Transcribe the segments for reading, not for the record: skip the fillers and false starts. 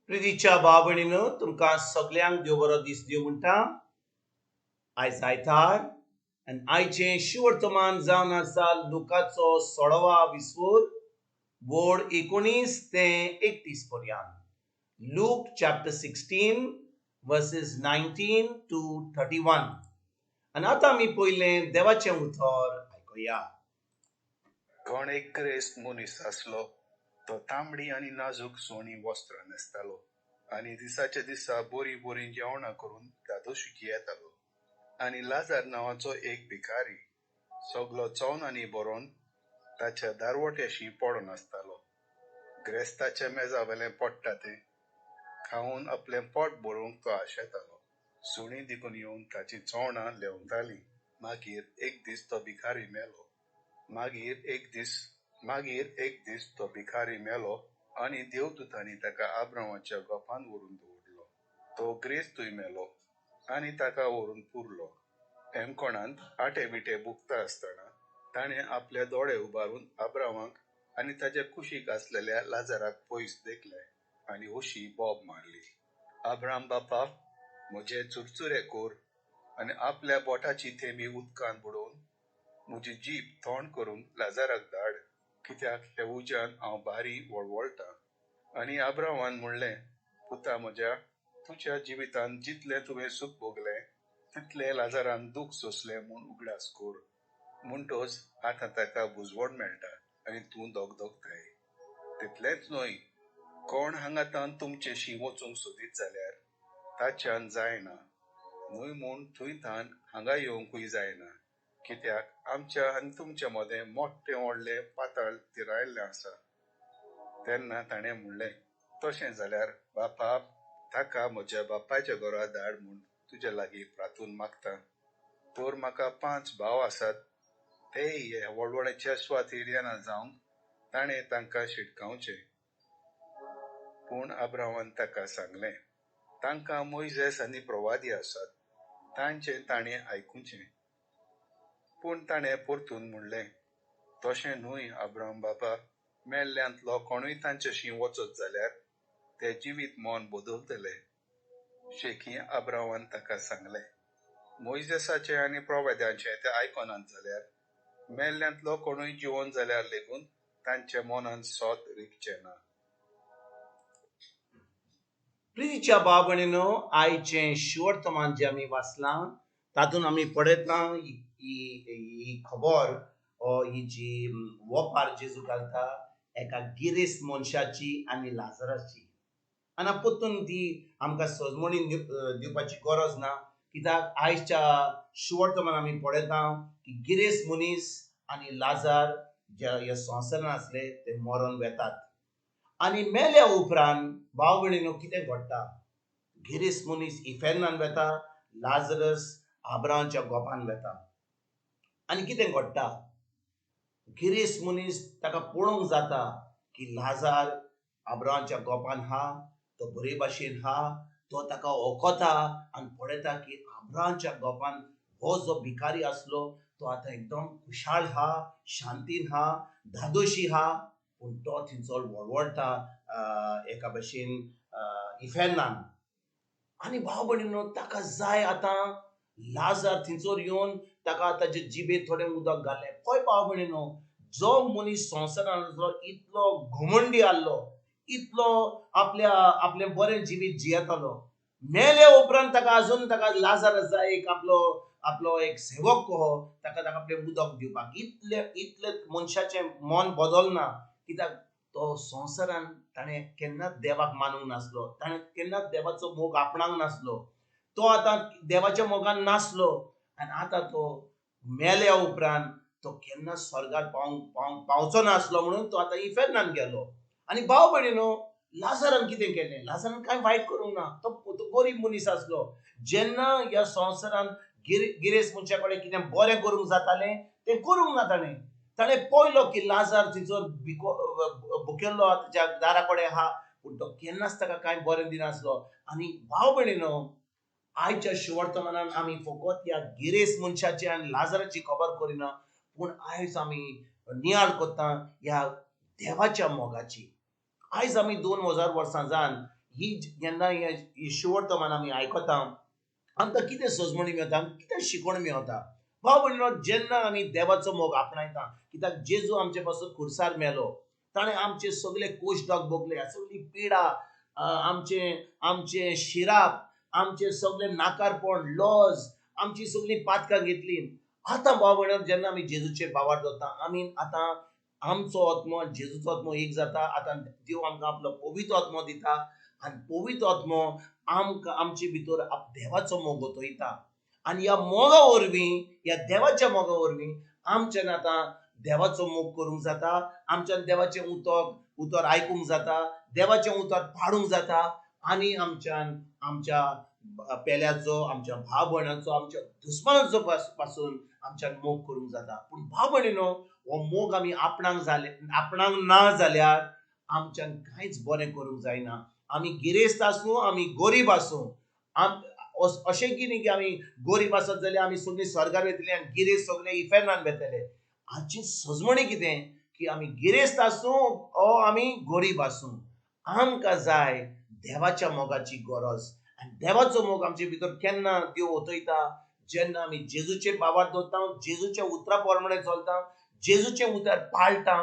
प्रितीच्या भाव भयणीनो, तुमकां सगल्यांक देव बरो दीस दिवं म्हणटा. आयज आयतार आनी आयचें शिवर्तमान जावन आसा लुकाचो सोळवा विस्वूर बोर्ड 19 ते 31 पर्यंत. Luke chapter 16 verses 19 to 31. आनी आतां आमी पयलें देवाचें उतर आयकुया. कोण एक ग्रेस्त मनीस आसलो, तो तांबडी आनी नाजूक सोणी वस्त्रां न्हेसतालो आनी दिसाच्या दिसा बरीं बरीं जेवणां करून धादोशी येतालो. आनी लाजार नांवाचो एक भिकारी सगलो चवनांनी भरोन ताच्या दारवट्याशी पडून आसतालो. ग्रेस्ताच्या मेजा वेलें पडटा तें खावन आपलें पोट भरूंक तो आशेतालो. सुणीं देखून येवन ताचीं चवणां लेंवतालीं. मागीर एक दीस तो भिकारी मेलो. मागीर एक दीस तो भिकारी मेलो आनी देवदूतांनी ताका आब्रामाच्या गोपान व्हरून दवरलो. तो ग्रेस्तूय मेलो आनी ताका व्हरून पुरलो. हेमकोणांत आटे बिटे भुकता आसतना ताणें आपले दोळे उबारून आब्रामाक आनी ताच्या कुशीक आसलेल्या लाजाराक पयस देखले आनी अशी बोब मारली, "आब्राम बापा, म्हजे चुरचुरे कर आनी आपल्या बोटाची थेंबी उदकांत बुडोवन म्हजी जीब थंड करूंक लाजाराक धाड, कित्याक ह्या उज्यान हांव भारी वळवळटां." आनी आब्रामान म्हणलें, "पुता म्हज्या, तुज्या जिवितांत जितलें तुवें सूख भोगलें तितलें लाजारान दूख सोंसलें म्हूण उगडास कर. म्हणटच आतां ताका बुजवण मेळटा आनी तूं दगदगताय. तितलेंच न्हय, कोण हांगातान तुमचेशी वचूंक सोदीत जाल्यार ताच्यान जायना, न्हय म्हूण थंय तान हांगा येवंकूय जायना, कित्याक आमच्या आनी तुमच्या मदें मोठें व्हडलें पाताळ तिरायल्लें आसा." तेन्ना ताणें म्हणलें, "तशें जाल्यार बापा, ताका म्हज्या बापायच्या घरा धाड म्हूण तुज्या लागीं प्रार्थून मागता. तर म्हाका पांच भाव आसात, तेय हे वळवळ्याच्या सुवातेर येना जावंक ताणें तांकां शिटकावचें." पूण आब्रामान ताका सांगलें, "तांकां मोयजेस आनी प्रवादी आसात, तांचें ताणें आयकुचें." पूण ताणें परतून म्हणलें, "तशें न्हय आब्राम बाबा, मेल्ल्यांतलो कोणूय तांच्याशी वचत जाल्यार ते जिवीत मन बदलतले." शेकी आब्रामान ताका सांगलें, "मोयजेसाचें आनी प्रवाद्यांचें ते आयकनात जाल्यार मेल्ल्यांतलो कोणूय जिवन जाल्यार लेगून तांच्या मनांत सोत रिगचें ना." प्रितीच्या भाव भयणीनो, आयचें शिवर्तमान जें आमी वाचलां तातूंत आमी पळयता ही खबर, ही जी वोपार जेजू घालता एका गिरेस्त मनशाची आनी लाजराची. आनी परतून ती आमकां सजमणी दिवपाची गरज ना, कित्याक आयच्या शिवर्तमान आमी पळयता की गिरेस्त मनीस आनी लाजार जे ह्या संवसारान आसले ते मरोन वेतात. आनी मेल्या उपरांत, भाव भयणीनो, कितें घडटा? गिरेस्त मनीस इफेर्नान वेता, लाजरस आब्रांच्या गोपान वेता. आनी कितें घडटा? गिरेस्त मनीस ताका पळोवंक जाता की लाजार आब्रांच्या गोपान हा, तो बरे भाशेन हा. तो ताका ओकता आनी पळयता की आब्रांच्या गोपान हो जो भिकारी आसलो तो आतां एकदम खुशाल हा, शांतीन हा, धादोशी हा, पूण तो थंयसर वळवळटा एका भशेन इफेर्नान. आनी भाव भयणीनो, ताका जाय आतां लाजार थंयसर येवन ताका ताजे जिबेर थोडें उदक घालें. पळय भाव भयणीनो, जो मनीस संवसारांतलो इतलो घमंडी आहलो, इतलो आपल्या आपलें बरें जिवीत जियेतालो, मेल्या उपरांत ताका अजून ताका लाजार जाय एक आपलो आपलो एक सेवक कहो ताका ताका आपलें उदक दिवपाक. इतले इतले मनशाचें मन बदलना, कित्याक तो संवसारान ताणें केन्नाच देवाक मानूंक नासलो, ताणें केन्नाच देवाचो मोग आपणाक नासलो. तो आतां देवाच्या मोगान नासलो आनी आतां तो मेल्या उपरांत तो केन्नाच स्वर्गार पावंक पावंक पावचो नासलो, म्हणून तो आतां इफेर्नान गेलो. आनी भाव भयणीनो, लाजारान कितें केलें? लाजारान कांय वायट करूंक ना. तो तो गरीब मनीस आसलो. जेन्ना ह्या संवसारान गिरेस्त मनशा कडेन कितें बरें करूंक जातालें तें करूंक ना ताणें. ताणें पळयलो की लाजार थंयसर भिको भुकेल्लो ताच्या दारा कडेन आहा, पूण तो केन्नाच ताका कांय बरें दिनासलो. आनी भाव भयणीनो, आयच्या शिवर्तमानान आमी फकत ह्या गिरेस्त मनशाची आनी लाजाराची खबर करिना, पूण आयज आमी नियाळ करता ह्या देवाच्या मोगाची. आयज आमी 2000 वर्सां जावन ही जेन्ना ही शिवर्तमान आमी आयकता आमकां कितें सजमणी मेळटा, कितें शिकवण मेळटा? भाव भयणीनो, जेन्ना आमी देवाचो मोग आपणायता, कित्याक जेजू आमचे पासून खुर्सार मेलो, ताणें आमचे सगळे कोशडाक भोगले, सगळी पिडा, आमचे शिराप, आमचे सगळे नाकारपण, लॉज, आमची सगळी पातकां घेतली. आतां भाव भयणीनो, जेन्ना आमी जेजूचेर भावार्थ दवरता, आमी आतां आमचो आत्मो जेजूचो आत्मो एक जाता. आतां देव आमकां आपलो पवित्र आत्मो दिता आनी पवित्र आत्मो आमकां आमचे भितर देवाचो मोग ओतयता आनी ह्या मोगा वरवीं, ह्या देवाच्या मोगा वरवीं आमच्यान आतां देवाचो मोग करूंक जाता, आमच्यान देवाचें उतर आयकूंक जाता, देवाचें उतर पाडूंक जाता आनी आमच्यान आमच्या पेल्याचो, आमच्या भाव भयणाचो, आमच्या दुस्मानाचो पासून आमच्यान मोग करूंक जाता. पूण भाव भयणीनो, हो मोग आमी आपणाक जाले, आपणाक ना जाल्यार आमच्यान कांयच बरें करूंक जायना. आमी गिरेस्त आसूं, आमी गरीब आसूं, अशें की न्ही की आमी गरीब आसत जाल्यार आमी सगळीं स्वर्गार वयतले आनी गिरेस्त सगळे इफेर्नान वतले. हाची सजमणी कितें की आमी गिरेस्त आसूं ओ आमी गरीब आसूं, आमकां जाय देवाच्या मोगाची गरज. आनी देवाचो मोग आमचे भितर केन्ना देव ओतयता? जेन्ना आमी जेजूचेर भावार्थ दवरता, जेजूच्या उतरा प्रमाणे चलता, जेजूचें उतर पाळटा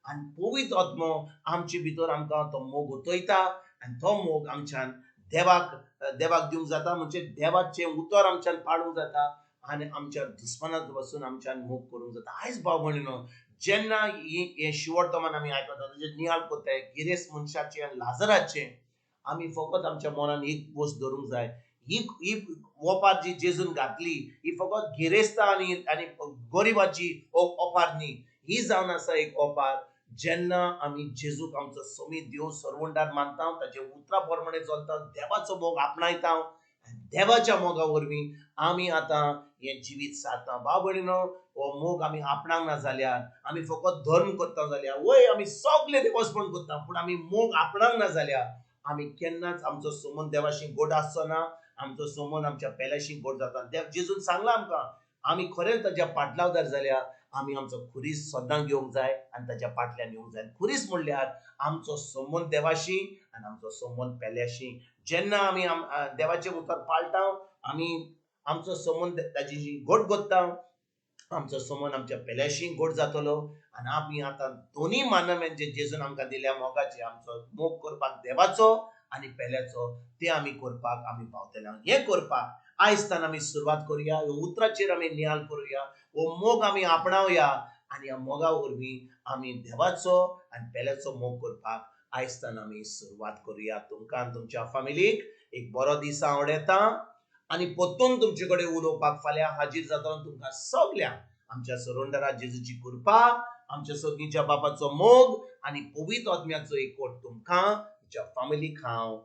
आनी पवित्र आत्मो आमचे भितर आमकां तो मोग ओतयता आनी तो मोग आमच्यान देवाक दिवंक जाता. म्हणजे देवाचें उतर आमच्यान पाळूंक जाता आनी आमच्या दुस्मानाक पासून आमच्यान मोग करूंक जाता. आयज भाव भयणीनो, जेन्ना हें शिवर्तमान आमी आयकता, ताचेर नियाळ करताय गिरेस्त मनशाचें आनी लाजराचें, आमी फकत आमच्या मनान एक गोश्ट धरूंक जाय. ही ओपार जी जेजून घातली ही फकत गिरेस्ता आनी गरिबाची ओपार न्ही, ही जावन आसा एक ओपार जेन्ना आमी जेजूक आमचो समीत देव सरवंडार मानता, ताचे उतरा प्रमाणे चलता, देवाचो मोग आपणायता आनी देवाच्या मोगा वरवीं आमी आतां हें जिवीत सारता. भाव भयणीनो, हो मोग आमी आपणाक ना जाल्यार, आमी फकत धर्म करता जाल्यार, वय आमी सगळे देवस्पण करता, पूण आमी मोग आपणाक ना जाल्यार आमी केन्नाच आमचो संबंद देवाशी गोड आसचो ना, आमचो संबंद आमच्या पेल्याशी गोड जाता. देव जेजून सांगलां आमकां, आमी खरेंच ताच्या पाटलावदार जाल्यार आमी आमचो खुरीस सदां घेवंक जाय आनी ताच्या पाटल्यान येवंक जाय. खुरीस म्हणल्यार आमचो संबंद देवाशी आनी आमचो संबंद पेल्याशी. जेन्ना आमी देवाचें उतर पाळटा, आमी आमचो संबंद ताची गोड करता, आमचो संबंद आमच्या पेल्याशी गोड जातलो आनी आमी आतां दोनी मानव्यांचे जेजून आमकां दिल्या मोगाचे, आमचो मोग करपाक देवाचो आनी पेल्याचो, ते आमी करपाक आमी पावतले. हें करपाक आयज आमी सुरवात करुया, ह्या उतराचेर आमी नियाळ करुया, हो मोग आमी आपणावया आनी ह्या मोगा वरवीं आमी देवाचो आनी पेल्याचो मोग करपाक आयज आमी सुरवात करुया. तुमकां आनी तुमच्या फामिलीक एक बरो दीस आवडटा आनी परतून तुमचे कडेन उलोवपाक फाल्यां हाजीर जातलो. तुमकां सगळ्यांक आमच्या सरोंडरा जेजूची कृपा, आमच्या सगळींच्या बापाचो मोग आनी पवित्र आत्म्याचो एकवट तुमकां तुमच्या फामिलीक हांव